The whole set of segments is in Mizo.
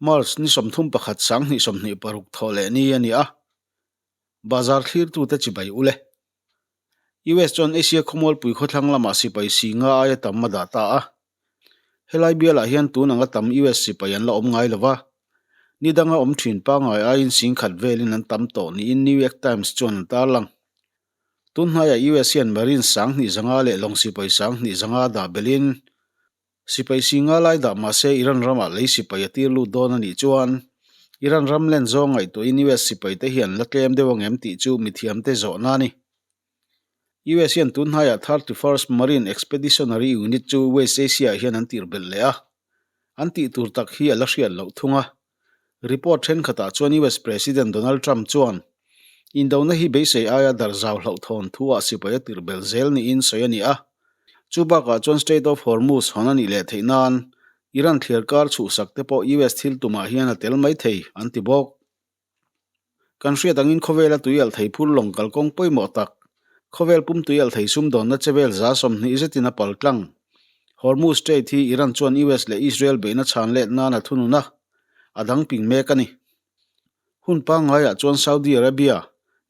March ni 31 2026 thawh leh ni a ni a, Bazar thlirtute chibai u le. US chuan Asia khawmualpui khawthlang lamah sipai si nga aia tam a dah ta a. Helai bialah hian tun anga tam US sipai an la awm ngai lo va, ni danga awm thin pangngai aiin singkhat velin an tam tawh niin New York Times chuan an tarlang. Tun hnaiah US hian Marines 2500 leh lawng sipai 2500 dah belhin Sipai si nga lai dah mahse Iran ramah lei sipai a tir lut dawn a nih chuan Iran ram len zawng ngaihtuahin US sipaite hi an la tlem deuh ang em tih chu mithiamte zawhna a ni. US hian tun hnaiah 31st Marine Expeditionary Unit chu West Asia-ah hian an tir belh leh a, an tih tur tak hi a la hriat loh thung a. Report thenkhatah chuan US President Donald Trump chuan indona hi beisei aia darh zau hlauhthawn thu-ah sipai a tirh belh zel niin sawi a ni a. Chu bakah chuan Strait of Hormuz hawn a nih leh theih nan Iran thliar kar chhuhsak te pawh US thil tumah hian a tel mai thei, an ti bawk. Kan hriat angin khawvela tui alh thei phur lawng kalkawng pawimawh tak, khawvel pum tui alh thei sumdawnna chevel 20 zetin a pal tlang. Hormuz Strait hi Iran chuan US leh Israel beihna chhan let nan a thunun a, a dang ping mek a ni. Hun pangngaiah chuan Saudi Arabia,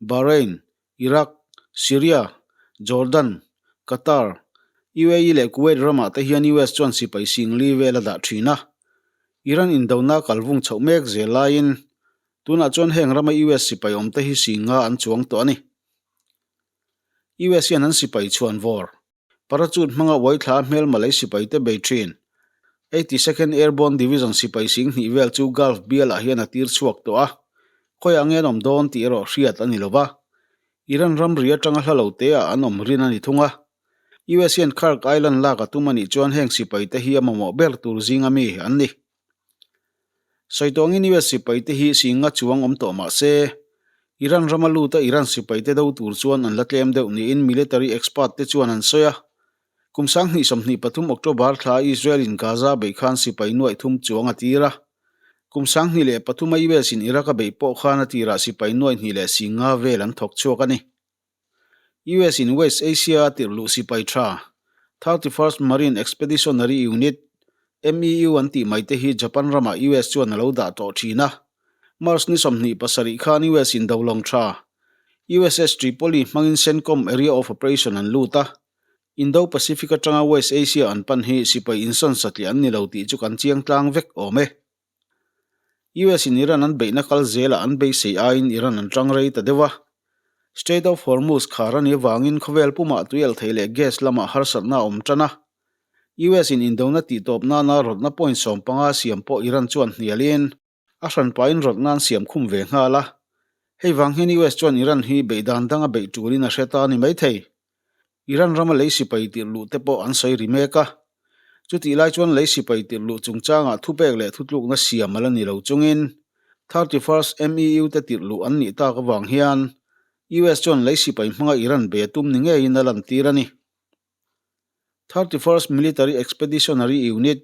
Bahrain, Iraq, Syria, Jordan, Qatar, UAE leh Kuwait ramah te hian US chuan sipai singli vel a dah thin a. Iran indona kalvung chhoh mek zel laiin tunah chuan heng rama US sipai awmte hi singa an chuang tawh a ni. US hian an sipai chhuan vawr Parachute hmanga uaithla hmelma lei sipaite bei thin. 82nd Airborne Division sipai 2000 vel chu Gulf bialah hian a tir chhuak tawh a, khawiah nge an awm dawn tih erawh hriat a ni lo va. Iran ramri atanga hla lo teah an awm rin a ni thung a. US hian Kharg Island lak a tum a nih chuan heng sipaite hi a mamawh ber tur zinga mi an ni. Sawi tawngin US sipaite hi singa chuang awm tawh mah se, Iran rama luta Iran sipaite do tur chuan an la tlem deuh niin military expert te chuan an sawi a. Kum 2023 October thla Israel-in Gaza beih khan sipai nuaih thum chuang a tir a. Kum 2003 a US-in Iraq a beih pawh khan a tirah sipai nuaih hnih leh singa vel an thawk chhuak a ni. US in West Asia a tirh luh sipai tha, 31st Marine Expeditionary Unit, MEU an tih mai te hi Japan ramah US chuan a lo dah tawh thin a. March ni 27 khan US in dolawng tha, USS Tripoli hmangin CENTCOM Area of Operation an lut a. Indo-Pacific atanga West Asia an pan hi sipai insawn satliah an ni lo tih chu kan chiang tlang vek awm e. US in Iran an beihna kal zelah an beisei aiin Iran an tang rei ta deuh a. Strait of Hormuz khar a nih avangin khawvel pumah tuialh thei leh gas lamah harsatna a awm tan a. US in indona tihtawp nana rawtna point 15 siam pawh Iran chuan hnialin a hranpain rawtna an siam khum ve nghal a. Hei vang hian US chuan Iran hi beihdan danga beih tulin a hre ta a ni maithei. Iran rama lei sipai tirh luh te pawh an sawi ri mek a. Chutih lai chuan lei sipai tirh luh chungchangah thupek leh thutlukna siam a la ni lo chungin 31st MEU te tirh luh an nih tak avang hian US chuan lei sipai hmanga Iran bei a tum ni ngeiin a lantir a ni. 31st Military Expeditionary Unit,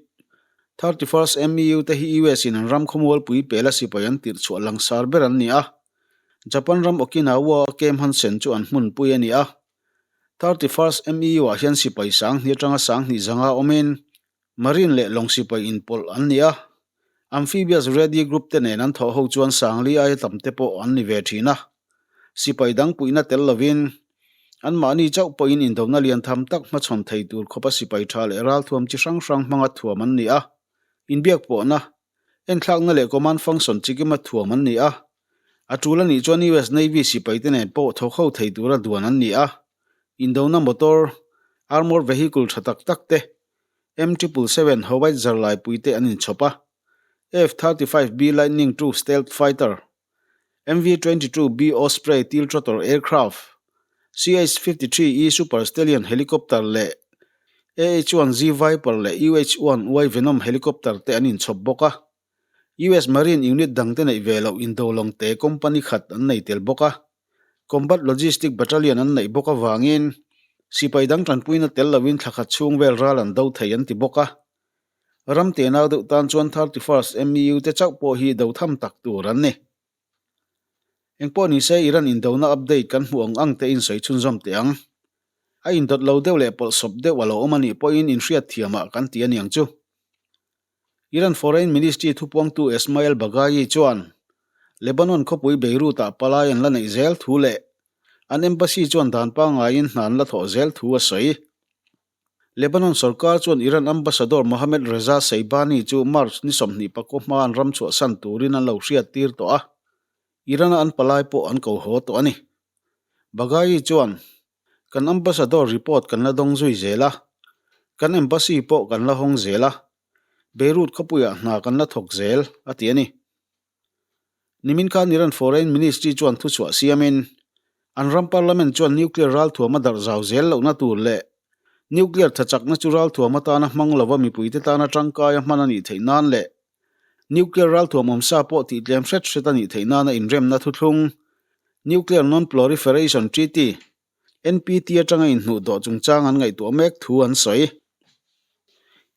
31st MEU te hi US in an ram khawmualpui pela sipai an tirh chhuah langsar ber an ni a. Japan ram Okinawa a Camp Hansen chu an hmunpui a ni a. 31st MEU-ah hian sipai 2000 atanga 2500 awmin Marine leh lawng sipai inpawlh an ni a. Amphibious Ready Group te nen an thawh ho chuan 4000 aia tam te pawh an ni ve thin a. Sipai dang puihna tel lovin anmahni chauh pawhin indona lian tham tak hmachhawn thei tur khawpa sipai tha leh ralthuam chi hrang hrang hmanga thuam an ni a. Inbiak pawhna Enthlakna leh command function chikima thuam an ni a. A tul a nih chuan US Navy sipaite nen pawh thawk ho thei tura duan an ni a. Indona motor, armoured vehicle tha tak tak te, M triple seven howitzer laipui te an inchhawp a. F-35B Lightning II stealth fighter, MV-22B Osprey tiltrotor aircraft, CH-53E Super Stallion helicopter leh AH-1Z Viper leh UH-1Y Venom helicopter te an inchhawp bawk a. US Marine unit dangte neih ve loh indolawngte company khat an nei tel bawk a. Combat Logistic Battalion an neih bawk avangin sipai dang tanpuina tel loin thla khat chhung vel ral an do thei an ti bawk a. Ram tenau deuh tan chuan 31st MEU te chauh pawh hi do tham tak tur an ni. Engpawh ni se Iran indona update kan hmuh ang ang te in sawi chhunzawm teh ang. A indawt lo deuh leh pawlhsawp deuh a lo awm a nih pawhin inhriat thiamah kan ti a niang chu. Iran Foreign Ministry thupuangtu Esmaeil Baghaei chuan Lebanon khawpui Beirut-ah palai an la neih zel thu leh an embassy chuan dan pangaiin hna an la thawh zel thu a sawi. Lebanon sorkar chuan Iran ambassador Mohammad Reza Sheibani chu March ni 20 pakua hma an ram chhuahsan turin an lo hriattir tawh a, Iran-a an palai pawh an ko haw tawh a ni. Baghaei chuan, Kan ambassador report kan la dawng zui zel a, kan embassy pawh kan la hawng zel a, Beirut khawpuiah hna kan la thawk zel, a ti a ni. Nimin khan Iran Foreign Ministry chuan thuchhuah siamin, an ram parliament chuan nuclear ralthuam a darh zau zel lohna tur leh nuclear thachakna chu ralthuam atana hmang lova mipuite tana tangkaia hman a nih theih nan leh nuclear ralthuam awmsa pawh tihtlem hret hret a nih theih nana inremna thuthlung Nuclear Non-Proliferation Treaty, NPT, atanga inhnuh dawh chungchang an ngaihtuah mek thu an sawi.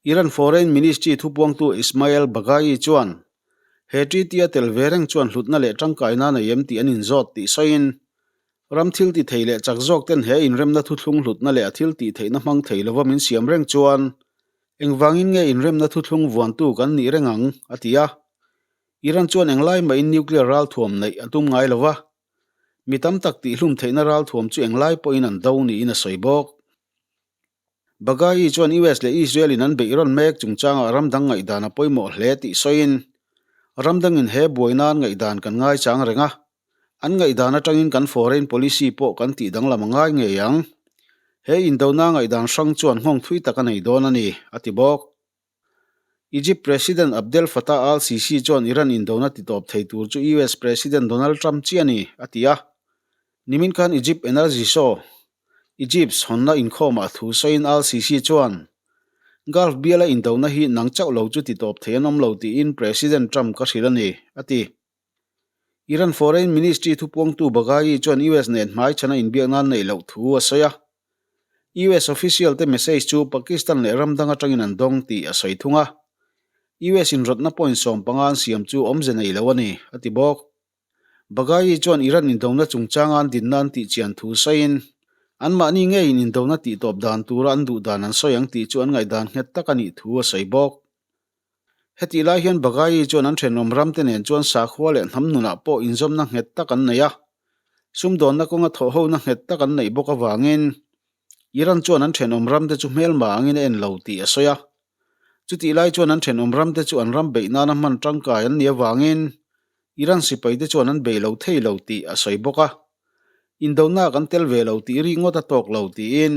Iran Foreign Ministry thupuangtu Ismail Baghaei chuan he treaty a tel ve reng chuan hlutna leh tangkaina nei em tih an inzawt tih sawiin, ram thil ti thei leh chak zawk ten he inremna thuthlung hlutna leh a thil tih theihna hmang thei lova min siam reng chuan engvangin nge inremna thuthlung vuantu kan nih reng ang, a ti a. Iran chuan englai mahin nuclear ralthuam neih a tum ngai lo va, mi tam tak tihhlum theihna ralthuam chu englai pawhin an do niin a sawi bawk. Baghaei chuan US leh Israel in an beih rawn mek chungchangah ram dang ngaihdan a pawimawh hle tih sawiin, Ram dangin he buaina an ngaihdan kan ngaichang reng a, an ngaihdan atangin kan foreign policy pawh kan tih danglam a ngai ngei ang. He indona ngaihdan hrang chuan nghawng thui tak a nei dawn a ni, a ti bawk. Egypt President Abdel Fattah al-Sisi chuan Iran indona titawp thei tur chu US President Donald Trump chiah a ni, a ti a. Nimin khan Egypt Energy Show, Egypt's hawnna inkhawmah thu sawiin al-Sisi chuan, Gulf biala indona hi nang chauh lo chu titawp thei an awm lo tiin President Trump ka hrilh a ni, a ti. Iran Foreign Ministry thupuangtu Baghaei chuan US nen hmaichhana inbiak nan neih loh thu a sawi a. US official te message chu Pakistan leh ram dang atangin an dawng tih a sawi thung a. US inrawtna point 15 an siam chu awmze nei lo a ni, a ti bawk. Baghaei chuan Iran indona chungchanga an dinna an tih chian thu sawiin, anmahni ngeiin indona tihtawp dan tura an duh dan an sawi ang tih chu an ngaihdan nghet tak a nih thu a sawi bawk. Hetih lai hian Baghaei chuan an thenawm ramte nen chuan sakhua leh hnam nunah pawh inzawmna nghet tak an nei a, sumdawnna kawnga thawhhona nghet tak an neih bawk avangin Iran chuan an thenawm ramte chu hmelma angin a en lo tih a sawi a. Chutih lai chuan an thenawm ramte chu an ram beih nana hman tangkai an nih avangin Iran sipaite chuan an beih lo thei lo tih a sawi bawk a. Indona kan tel ve lo tih ri ngawt a tawk lo tiin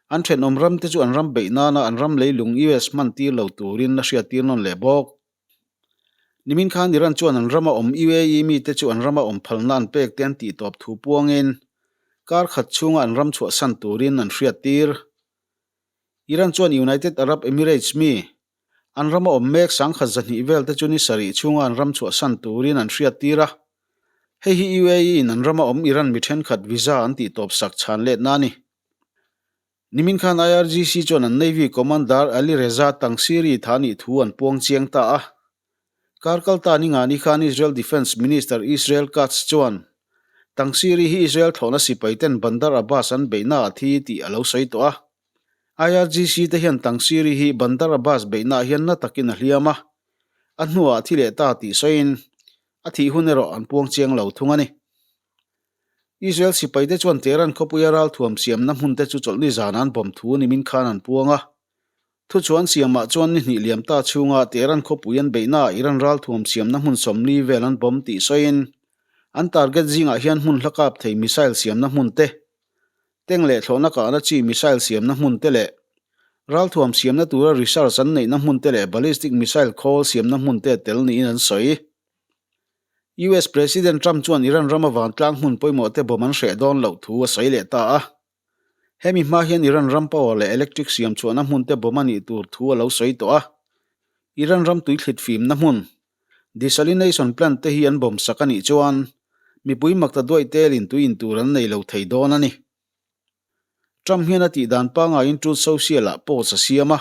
an thenawm ramte chu an ram beih nana an ram leilung US hman tir lo turin a hriattir nawn leh bawk. Nimin khan Iran chuan an rama awm UAE mite chu an rama awm phalna an pek te an tihtawp thu puangin kar khat chhunga an ram chhuahsan turin an hriattir. Iran chuan United Arab Emirates mi An rama awm mek sangkhat 200 vel te chu ni sarih chhunga an ram chhuahsan turin an hriattir a. Hei hi UAE in an rama awm Iran mi thenkhat visa an tih tawp sak chhan letna a ni. Nimin khan IRGC chuan an Navy Commander Ali Reza Tangsiri tha nih thu an puang chiang ta a. Kar kal ta ni ngani khan Israel Defence Minister Israel Katz chuan Tangsiri hi Israel thlawhna sipai ten Bandar Abbas an beihna ah thi tih a lo sawi tawh a. IRGC te hian Tangsiri hi Bandar Abbas beihnaah hian na takin a hliam a, a hnuah a thi leh ta tih sawiin a thih hun erawh an puang chiang lo thung a ni. Israel sipaite chuan Tehran khawpuia ralthuam siamna hmunte chu chawlhni zan an bawm thu nimin khan an puang a. Thuchhuan siamah chuan ni hnih liam ta chhunga Tehran khawpui an beihnaah Iran ralthuam siamna hmun 40 vel an bawm tih sawiin an target zingah hian hmun hla kap thei missile siamna hmun te, Tank leh thlawhna kahna chi missile siamna hmun te leh ralthuam siamna tura research an neihna hmun te leh ballistic missile khawl siamna hmun te tel niin an sawi. US President Trump chuan Iran rama vantlang hmun pawimawh te bawm an hreh dawn loh thu a sawi leh ta a. Hemi hma hian Iran ram power leh electric siam chhuahna hmun te bawm a nih tur thu a lo sawi tawh a. Iran ram tuithlit fimna hmun Desalination plant te hi an bawm sak a nih chuan mipui makta duaih telin tui in tur an nei lo thei dawn a ni. Trump hian a tih dan pangaiin Truth Social ah post a siam a.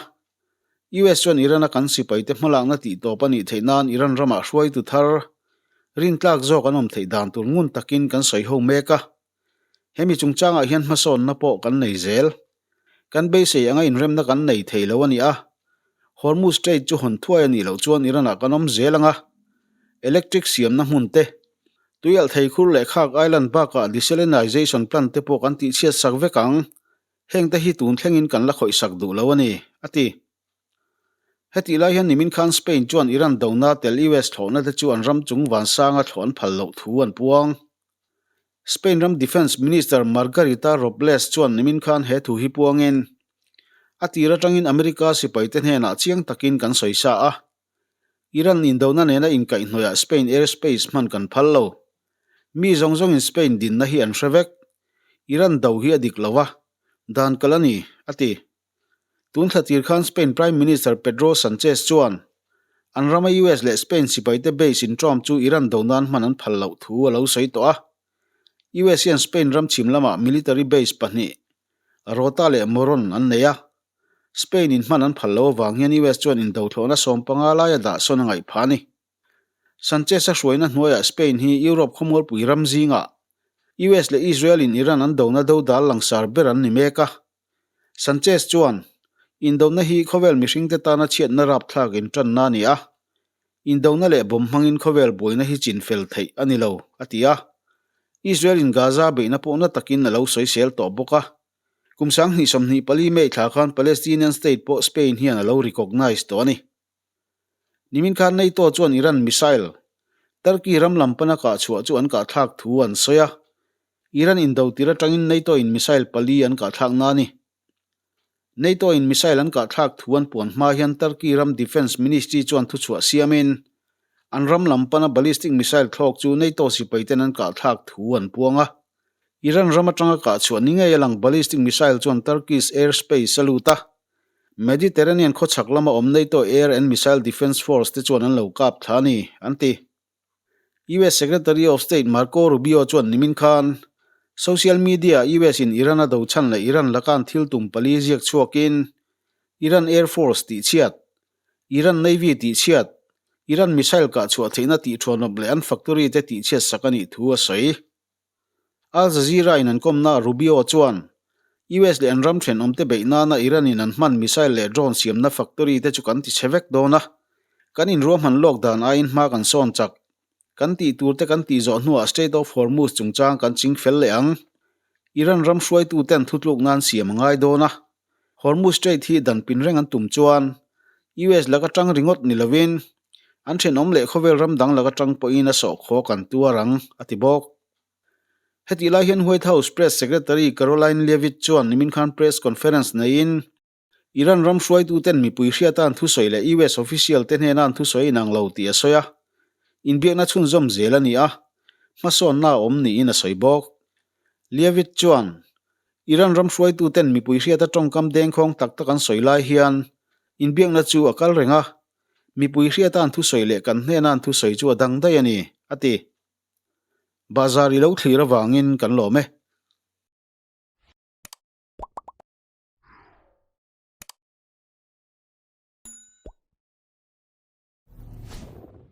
US chuan Iran a kan sipaite hmalakna tih tawp a nih theih nan Iran ramah hruaitu thar rintlak zawk an awm theih dan tur ngun takin kan sawi ho mek a. Hemi chungchangah hian hmasawnna pawh kan nei zel. Kan beisei anga inremna kan nei thei lo a ni a. Hormuz Strait chu hawn thuai a nih loh chuan Iran-ah kan awm zel ang a, electric siamna hmun te, tuialh thei khur leh khak island bakah desalinization plant te pawh kan tihchhiat sak vek ang, heng te hi tun thlengin kan la khawih sak duh lo a ni, a ti. Hetih lai hian nimin khan Spain chuan Iran dona tel US thlawhna te chu an ram chung vansanga thlawh an phal loh thu an puang. Spain ram Defence Minister Margarita Robles chuan nimin khan he thu hi puangin, A tir atangin America sipaite hnenah chiang takin kan sawi sa a. Iran indona nena inkaihhnawihah Spain airspace hman kan phal lo. Mi zawng zawngin Spain dinna hi an hre vek. Iran do hi a dik lo a, dan kal a ni, a ti. Tun thla tir khan Spain Prime Minister Pedro Sanchez chuan an rama US leh Spain sipaite base in Trump chu Iran do nan hman an phal loh thu a lo sawi tawh a. US hian Spain ram chhim lamah military base pahnih, Rota leh Moron an nei a. Spain in hman an phal loh avang hian US chuan indothlawhna 15 laia dah sawn a ngaih phah a ni. Sanchez-a hruaina hnuaiah Spain hi Europe khawmualpui ram zingah US leh Israel in Iran an dona dodal langsar ber an ni mek a. Sanchez chuan, Indona hi khawvel mihringte tana chhiatna rapthlak intanna a ni a, indona leh bomb hmangin khawvel buaina hi chinfel theih a ni lo, a ti a. Israel in Gaza beihna pawh na takin a lo sawisel tawh bawk a. Kum 2024 May thla khan Palestinian state pawh Spain hian a lo recognise tawh a ni. Nimin khan NATO chuan Iran missile, Turkey ram lam pana kah chhuah chu an kahthlak thu an sawi a. Iran indo tir atangin NATO in missile pali an kahthlak na a ni. NATO in missile an kahthlak thu an puan hma hian Turkey ram Defence Ministry chuan thuchhuah siamin an ram lam pana ballistic missile thlawk chu NATO sipaiten an kahthlak thu an puang a. Iran ram atanga kahchhuah ni ngei a lang ballistic missile chuan Turkey's airspace a lut a. Mediterranean khawchhak lama awm NATO Air and Missile Defense Force te chuan an lo kap thla a ni, an ti. US Secretary of State Marco Rubio chuan nimin khan social media-ah US in Iran a do chhan leh Iran laka an thil tum pali ziak chhuakin Iran Air Force tihchhiat, Iran Navy tihchhiat, Iran missile kahchhuah theihna tihthuanawp leh an factory te tihchhiat sak a nih thu a sawi. Al Jazeera in an kawmna Rubio chuan US leh an ram thenawmte beih nana Iran in an hman missile leh drone siamna factory te chu kan ti chhe vek dawn a, kan inruahman lawk dan aiin hma kan sawn chak. Kan tih tur te kan tih zawh hnuah Strait of Hormuz chungchang kan ching fel leh ang. Iran ram hruaitu ten thutluk nan siam a ngai dawn a. Hormuz Strait hi dan pin reng an tum chuan US laka tang ringawt ni lovin an thenawm leh khawvel ram dang laka tang pawhin a sawhkhaw kan tuar ang, a ti bawk. Hetih lai hian White House Press Secretary Karoline Leavitt chuan nimin khan press conference neiin Iran ram hruaituten mipui hriata an thusawi leh US official te hnena an thusawi inang lo tih a sawi a, inbiakna chhunzawm zel a ni a, hmasawnna a awm niin a sawi bawk. Leavitt chuan Iran ram hruaituten mipui hriata tawngkam dengkhawng tak tak an sawi lai hian inbiakna chu a kal reng a, mipui hriata an thusawi leh kan hnena an thusawi chu a dang daih a ni, a ti. Bazar i lo thlir avangin kan lawm e.